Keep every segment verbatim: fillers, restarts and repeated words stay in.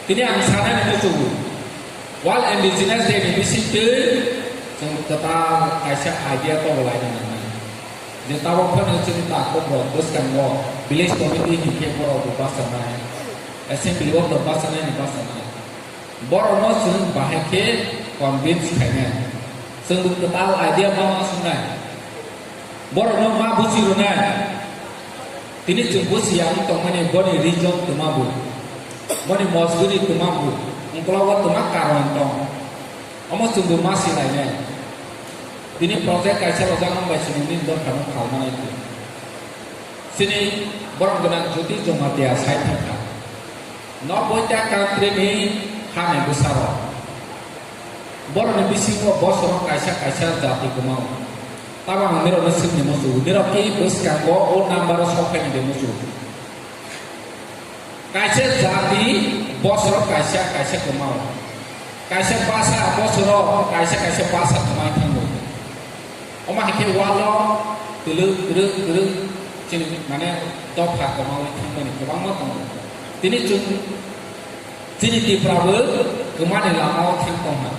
Tini ang sanani muchungo, World Indigenous Day ni bisingtwi chwng kwtal kaisa idea tonglaina nangnai. Je tabok phano chini takhuk rok bwskango village committee hinkhe borok bo bachanai, assembly o to bachanai ni bachanai. Borokno chwng bahai khe convince khainai. Chwng bo kwtal idea ma ma sungnai. Borokno ma buchi rwnai. Tini chwng buchi ya wng tongmani boni reason twma bo. Boni mojburi twma bo. Ungkologo twma karon tong. Omo chwng bo ma silainai. Tini project kaisa rojak wng bai chwng nini dophano phalmanai twi. Chini borok gwnang Jyoti Jamatia sai thangkha. Nobboi ta country ni hani bwsarok. Borokni bisingo bosoro kaisa kaisa jati kwmao. Tamo ang nirokno swngni muchungo, nirok ki bwskango o number o sok phaini de muchungo. Kaisa jati bosoro kaisa kaisa kwmao. Kaisa basa bosoro kaisa kaisa basa kwmai thango. Omo hai khe walo twlwk twrwk twrwk chini mane dopha kwmaui thangmani kwbangma tongo. Tini chwng chini Tripura bo kwmani lama o thang tongha.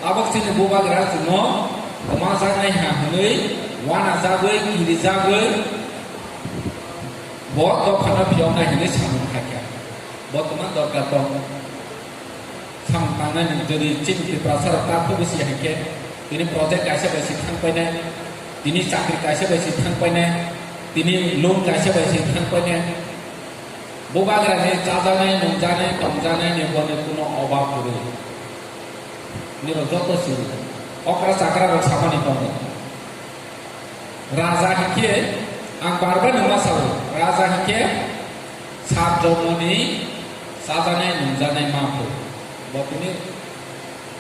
Tabok chini bubagra chwngno kwmajaknai ha hwnwi wanajagwi kirijagwi bo dophano phiyoknai hwnwi samung khaikha. Bo kwma dorkar tong? Samung tangnani jodi chini Tiprasa rok takhuk bwsi hai khe, tini project kaisa bai se thang painai, tini chakri kaisa bai se thang painai, tini loan kaisa bai se thang painai. Bubagra ni chajaknai, nungjaknai, tongjaknai ni bo ni kuno obab kwrwi. Nirok joto siri. Okra chakra rok samani tongo. Raja hinkhe, ang bar bar nungma sao, raja hinkhe sat jomoni chajaknai nungjaknai ma pho. Bo tini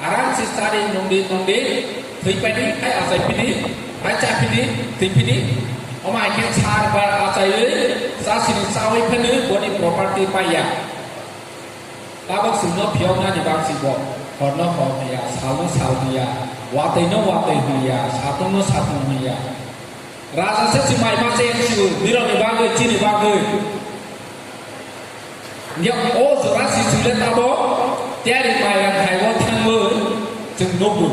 aram se chari nungdi tongdi, thwi paidi, hai achai phidi, hai cha phidi, thwi phidi. Omo hai khe sar bar achaiwi, chasini chawi phano boni property paiya. Tabok chwngno phiyoknani bagwi bo horno hor hwnya, salno sal hwnya, watwino watwi hwnya, satungno satung hwnya. Raja se chwng mai ma se chwng nirokni bagwi, chini bagwi. Hwnya o jora si chwng le tabok tiyari mairang khaibo thangwi chwng nukgo.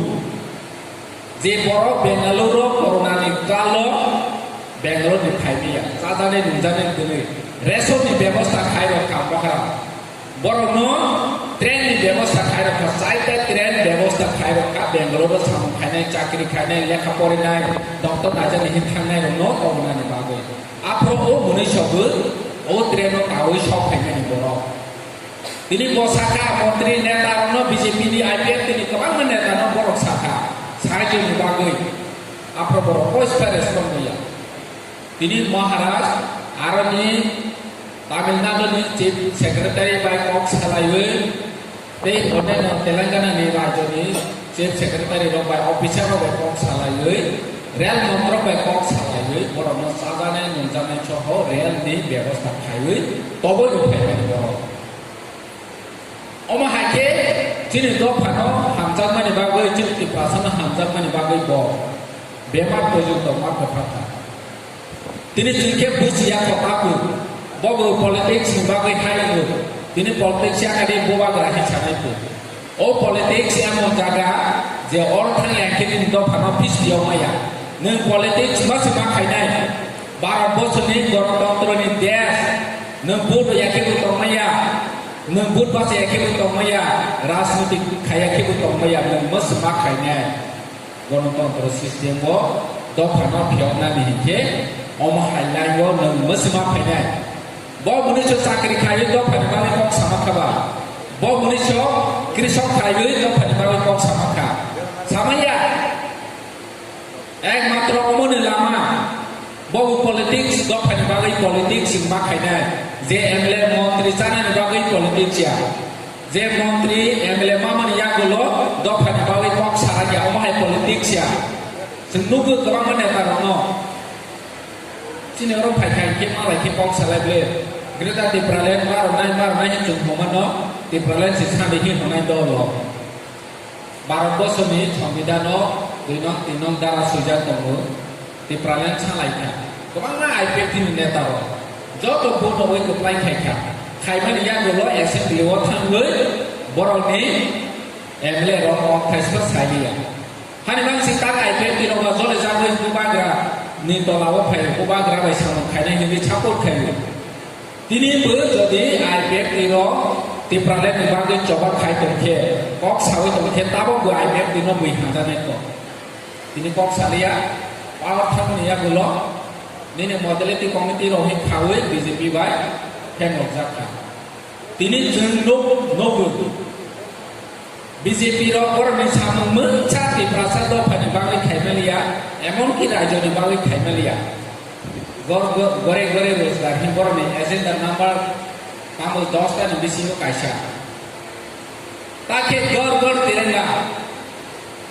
Je borok Bengaluru o corona ni kalo Bengaluru ni phaimaya, chajaknai nungjaknai hwnwi ration ni bebosta khai rok kha bohrok. Borokno train ni bebosta khai rok kha, chaita train bebosta khai rok kha, Bengaluru o samung khainai, chakri khainai, lekha porinai, doctor naijaknai hin thangnai rokno tongmani bagwi. Aphuru o mwnwi sobo o train o kaui sok phaimani borok. Tini bo sakha, montri, neta rokno B J P ni I P F T ni kwbangma neta no borok sakha, sahajyo ni bagwi. Aphuru borok poisa respond maya. Tini Maharaj, aroni Tamil Nadu ni Chief Secretary bai kok salaiwi, tei onyaino Telangana ni rajyo ni Chief Secretary rok bai, officer rok bai kok salaiwi, rel montrok bai kok salaiwi, borokno chajaknai, nungjaknai soho rel ni bebosta khaiwi, toboi rw phaimani borok. Omo hai khe chini dophano hamjakmani bagwi, chini Tiprasano hamjakmani bagwi bo bebak porjonto ma kwpha kha. Tini chwng khe buchi ya kho taku, bo bo politics ni bagwi hai wngo. Tini politics ya kha de bubagra hin sanai kho. O politics ya mo jaga je or thang ya khe nini dophano phisti ya maya. Nwng politics ma se ma khainai. Bharat borsoni Ganatantro ni desh. Nwng vote ya khe bo tong maya. Nwng vote bachai ya khe bo tong maya. Rajniti khai ya khe bo tong maya. Nwng ma se ma khainai. Ganatantro system o dophano phiyoknani hinkhe omo hai line o nwng mwsima phainai. Bo mwnwiso chakri khaiwi dophani bagwi kok sama kha ba? Bo mwnwiso krisok khaiwi dophani bagwi kok sama kha? Samaya. Ekmatro omoni lama. Bo politics, dophani bagwi politics wngma khainai. Je M L A montri chanani bagwi politics ya. Je montri, M L A mamani yagulo dophani bagwi kok sarakya, omo hai politics ya. Chwng nukgo kwbangma neta rokno. Chini oro phai khai khe malai khe kok salai ble. Greater Tipraland ma rwnai, ma rwnai hin chwng hwnmano, Tipraland se sadi hin hwnai dolo. Bharat borsoni songbidhano dui nong, tin nong dara swijak tongo, Tipraland salai kha. Kwbangma I P F T ni neta rok joto vote rogwi kwplai khai kha. Khaimani yagulo assembly o thangwi borokni M L A rok kok thaisa sai liya. Hani bangsi tak I P F T rok ba jole jagwi bubagra ni tola o phai bubagra bai samung khainai hinwi support khaio. Tini bo jodi I P F T rok Tipraland ni bagwi choba khai tongkhe, kok sawi tongkhe, tabok bo I P F T no bui hamjaknai kok. Tini kok saliya, power thangni yagulo nini modality committee rok hin khawi B J P bai phenglokjak kha. Tini chwng nuk-, nugo. B J P rok borokni samung mungsa Tiprasa dophani bagwi khaimaliya, emonki rajyoni bagwi khaimaliya. Gor-, gor-, gore gore rozgar hin borokni agenda number tamo dos ta ni bisingo kaisa. Takhe gor gor tirenga.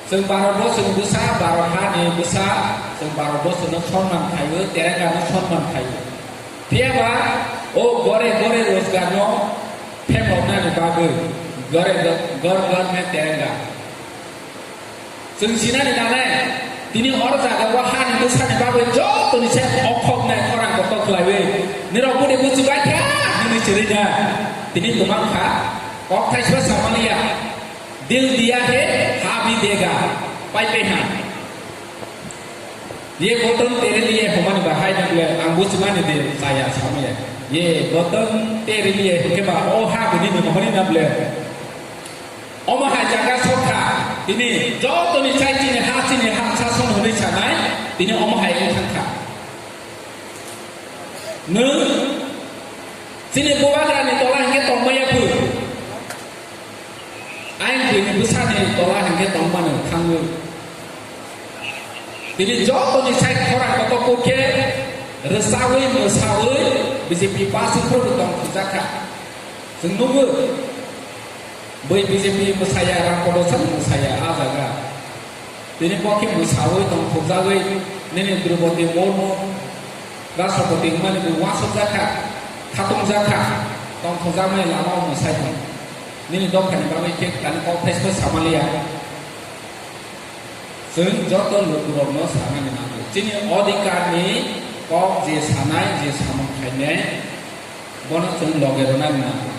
Chwng Bharat borsoni bwsa, Bharat hani bwsa, chwng Bharat borsoni sonman khaio, tirenga no sonman khaio. Phiyaba o gore gore rozgar no phemoknani bagwi gore go-, gor gor me tirenga. Chwng sinani nangnai, tini oro jaga o hani bwsani bagwi jotoni se okhoknai khorang kotor khlaiwi, nirok budi buchi bai kha, nini chwrwi na. Tini twmang kha, kok thaisa samaliya. Dil diya hai, ha bhi dega. Pai pai ha. Ye goton tere liye homani bahai na bole, ang buchimani de saya samaya. Ye goton tere liye hokhe ba, o ha bini ni homani na bole. Omo hai jaga sokha, tini jotoni chai chini ha, chini ha sason hwnwi sanai, tini omo hai wng thangkha. Nwng chini bubagrani tola hinkhe tongmaya phu. Ain buini bwsani tola hinkhe tongmani thangwi. Tini jotoni side khorang kotor khe rwsawi mwsawi B J P basi phuru tong thujak kha. Chwng nukgo. Bui B J P mwsaya, Ram Prodoshan mwsaya a jaga. Tini bo khe mwsawi tong thokjagwi nini Droupadi Murmu Rashtrapati wngmani bo uansukjak kha, khatungjak kha, tong thokjakmani lama o mwsai tong. Nini dophani bagwi khe tani kok thaisa samaliya. Chwng joto lukurokno sanani nango. Chini odhikarni kok je sanai, je samung khainai, bono chwng loge rwnani nango.